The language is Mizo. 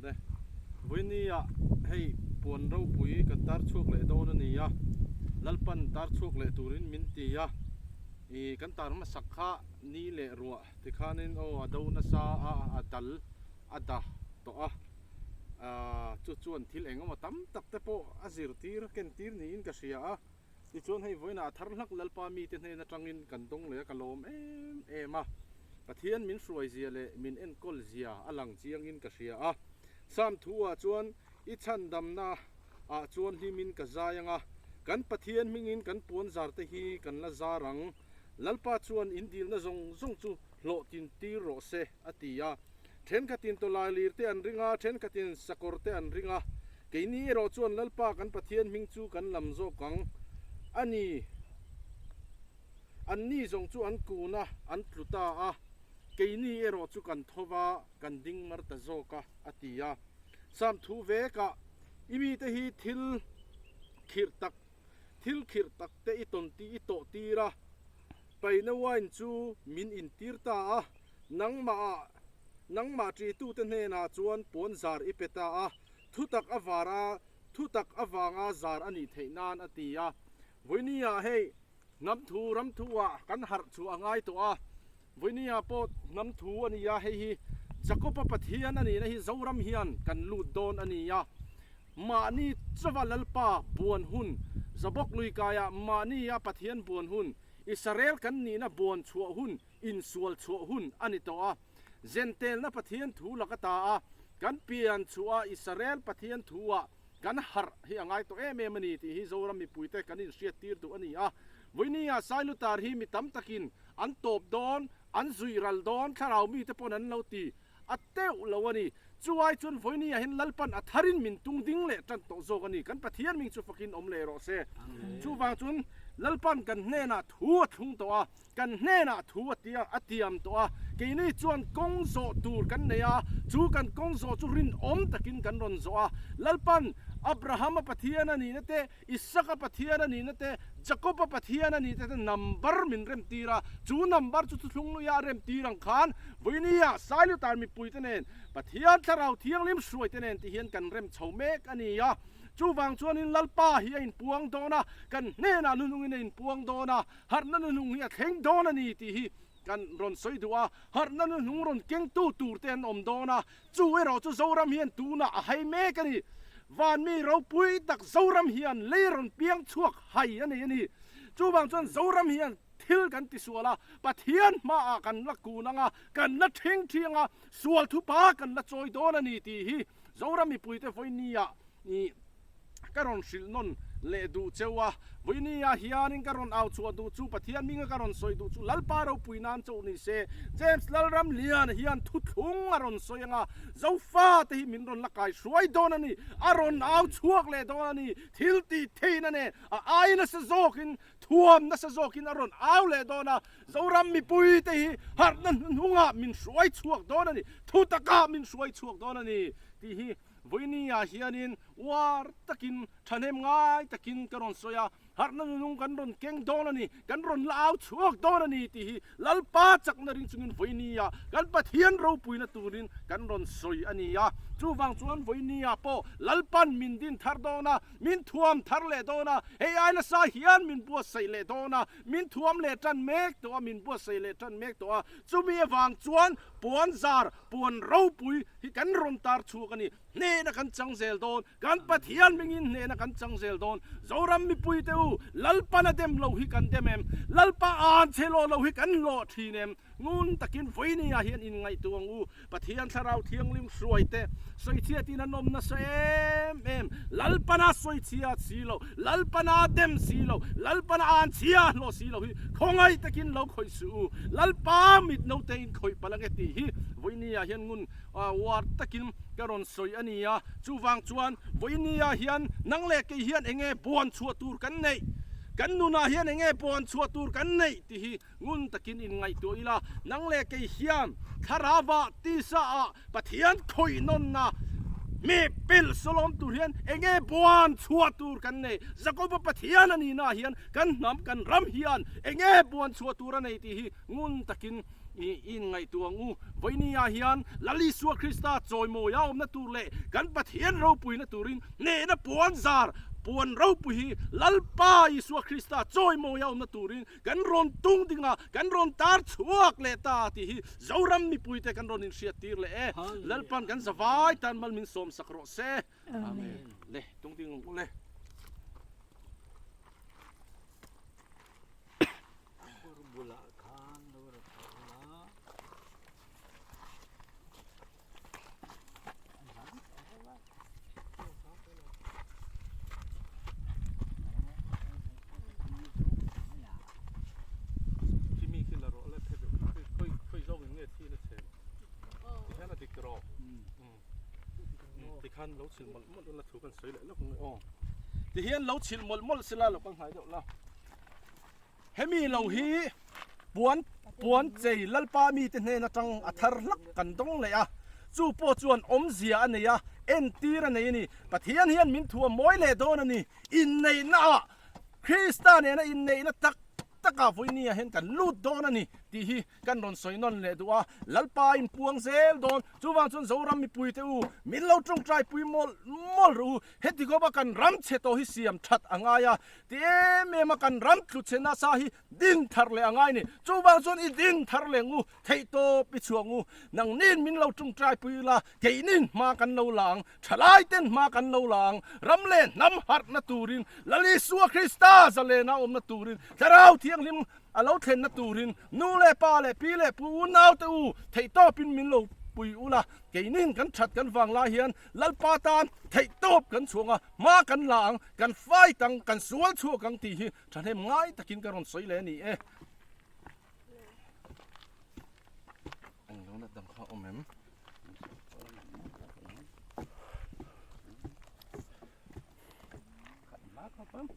Le, vawinia hei puan ropui kan tar chhuak leh dawn a ni a, Lalpan tar chhuak leh turin min ti a, ih kan tar hmasak kha ni leh ruah tikhanin aw a do nasa a, a dal a da tawh a, ah chu chuan thil eng emaw tam tak te pawh a zirtir a kentir niin ka hria a. Tichuan hei vawiinah a thar hlak Lalpa mite hnen atangin kan dawng leh a ka lawm em em a, Pathian min hruai zia leh min enkawl zia a lang chiangin ka hria a. Psalm thu ah chuan i chhandamna ah chuan hlimin ka zai ang a, kan Pathian hmingin kan puan zar te hi kan la zar ang. Lalpa chuan in dilna zawng zawng chu hlawhtin tir rawh se a ti a. Thenkhatin tawlailir te an ring a, thenkhatin sakawr te an ring a. Keini erawh chuan Lalpa kan Pathian hming chu kan lam zawk ang a ni. Anni zawng chu an kun a, an tlu ta a, keini erawh chu kan tho va, kan ding mar ta zawk a, a ti a. Psalm thu vekah, I mite hi thil khirh tak, thil khirh tak te i tawn tih i tawh tir a, paina wine chu min intir ta a, Nangmah nangmah ṭitute hnenah chuan puan zar i pe ta a, thutak a var a, thutak avanga zar a nih theih nan a ti a. Vawinia hei hnam thu ram thu ah kan harh chhuah a ngai tawh a, vawinia pawh hnam thu a ni a, hei hi Jakob-a Pathian a nihna hi Zoram hian kan lut dawn a ni a, mahni chauva Lalpa buan hun, Zabawk lui kaiah mahnia Pathian buan hun, Israel kan nihna buan chhuah hun, insual chhuah hun a ni tawh a, Zentelna Pathian thu laka ta a, kan pian chhuah a Israel Pathian thu ah kan harh hi a ngai tawh em em a ni tih hi Zoram mipuite kan inhriattir duh a ni a. Vawinia Sailutar hi mi tam takin an tawp dawn, an zuih ral dawn, thlarau mite pawn an lo ti a teuh lo a ni. Chu ai chuan vawinia hian Lalpan a tharin min tung ding leh tan tawh zawk a ni. Kan Pathian ming chu fakin awm leh rawh se. Chuvang chuan Lalpan kan hnenah thu a thlung tawh a. Kan hnenah thu a tia a tiam tawh a, keini chuan kawng zawh tur kan nei a, chu kan kawng zawh chu rinawm takin kan rawn zawh a. Lalpan Abrahama Pathian a nihna te, Isaka Pathian a nihna te, Jakoba Pathian a nihna te number min remtir a, chu number chu thuthlung luia a remtir ang khan vawinia Sailutar mipuite nen Pathian Thlarau Thianghlim hruaite nen ti hian kan rem chho mek a ni a. Chuvang chuanin Lalpa hi a inpuang dawn a, kan hnenah nunungin a inpuang dawn a. Harhna nuhnung hi a thleng dawn a ni tih hi kan rawn sawi duh a, harhna nuhnung rawn kengtu tur te an awm dawn a, chu erawh chu Zoram hian tunah a hai mek a ni. Van mi ropui tak Zoram hian lei rawn piang chhuak hai a nei a ni. Chuvang chuan Zoram hian thil kan tisual a, Pathian hmaah kan la kun ang a, kan la theng thiang a, sual thupa kan la chawi dawn a ni tih hi Zoram mipuite vawinia i Ka rawn hrilh nawn leh duh cheu a, vawinia hianin ka rawn au chhuah duh chu Pathian hminga ka rawn sawi duh chu Lalpa ropui nan chauh ni se. James Lalram Lian hian thuthlung a rawn sawi anga Zofa te hi min rawn la kai hruai dawn a ni, a rawn au chhuak leh dawn a ni, thil tih theihna nen a ai nasa zawkin thuam nasa zawkin a rawn au leh dawn a, Zoram mipui te hi harhna hnuhnungah min hruai chhuak dawn a ni, thu takah min hruai chhuak dawn a ni tih hi Vawinia hianin uar takin thahnem ngai takin ka rawn sawi a, harhna nunung kan rawn keng dawn a ni, kan rawn la au chhuak dawn a ni tih hi Lalpa chakna ring chungin Vawinia kan Pathian ropuina turin kan rawn sawi a ni a. Chuvang chuan Vawinia pawh Lalpan min din thar dawn a, min thuam thar leh dawn a, hei ai nasa hian min buatsaih leh dawn a, min thuam leh tan mek tawh a, min buatsaih leh tan mek tawh a. Chumi avang chuan puanzar, puan ropui, Hi kan rawn tar chhuak a ni. Hnehna kan chang zel dawn. Kan Pathian hmingin hnehna kan chang zel dawn. Zoram mipuite u, Lalpan a dem lo hi kan dem em? Lalpa an che lawh lo hi kan hlawh thin em? Ngun takin vawinia hian inngaihtuah ang u. Pathian Thlarau Thianghlim hruaite sawichhiatin an awm nasa em em. Lalpana sawichhia si lo, Lalpana dem si lo, Lalpana an chhia hlawh si lo hi khawngaih takin lo khawih suh u. Lalpa mit note in khawih palh ange tih hi vawinia hian ngun uar takin ka rawn sawi a ni a. Chuvang chuan vawinia hian nang leh kei hian enge buan chhuah tur kan neih, kan nunah hian enge buan chhuah tur kan neih tih hi Ngun takin inngaihtuah ila, nang leh kei hian thlarauah tisa ah Pathian khawih nawnna mi pel sawlawm tur hian enge buan chhuah tur kan nei? Jakoba Pathian a nihna hian kan hnam kan ram hian enge buan chhuah tur a nei tih hi ngun takin. I inngaihtuah ang u. Vawinia hian Lal Isua Krista chawimawi a awmna tur leh kan Pathian ropuina turin hnehna puan zar puan ropui hi Lalpa Isua Krista chawimawi a awmna turin kan rawn tung ding a, kan rawn tar chhuak leh ta tih hi Zoram mipuite kan rawn inhriattir leh e. Lalpan kan zavai tan mal min sawmsak rawh se. Amen. Le, tung ding ang u le. Kawr bulah khan lo ra tawh ula. Khi mi khi la rawh le phe khi khawi khawi zawk in nge thi na chhe tikhian a dik rawh tikhan lo chhilh mawlh mawlh ula thu kan sawi leh lawk ang aw tihian lo chhilh mawlh mawlh sela lo kal hnai deuh la. Hemi lo hi puan puan chei Lalpa mite hnen atang a thar hlak kan dawng leh a, chu pawh chuan awmzia a nei a, entir a nei a ni. Pathian hian min thuam mawi leh dawn a ni. Inneihna ah Krista nena inneihna tak takah vawinia hian kan lut dawn a ni tih hi kan rawn sawi nawn leh duh a, Lalpa inpuang zel dawn. Chuvang chuan Zoram mipuite u, min lo tawngtai pui mawlh mawlh rawh u. Heti khawpa kan ram chhe tawh hi siam that a ngai a, ti em em a kan ram tlu chhe nasa hi din thar leh a ngai ni. Chuvang chuan i din thar leh ngu, theihtawp i chhuak ngu. Nangnin min lo tawngtai pui ila, keinin hma kan lo la ang, thalai ten hma kan lo la ang. Ram leh hnam harhna turin, Lal Isua Krista zalena awmna turin, Thlarau Thianghlim A lo thlenna turin nu leh pa leh pi leh pu unaute u theihtawpin min lo pui ula, keinin kan that kan vang lai hian Lalpa tan theihtawp kan chhuang a, hma kan la ang, kan fight ang, kan sual chhuak ang tih hi thahnem ngai takin ka rawn sawi leh a ni e. Eng lo na dang kha awm em? Khat hma khawp ang.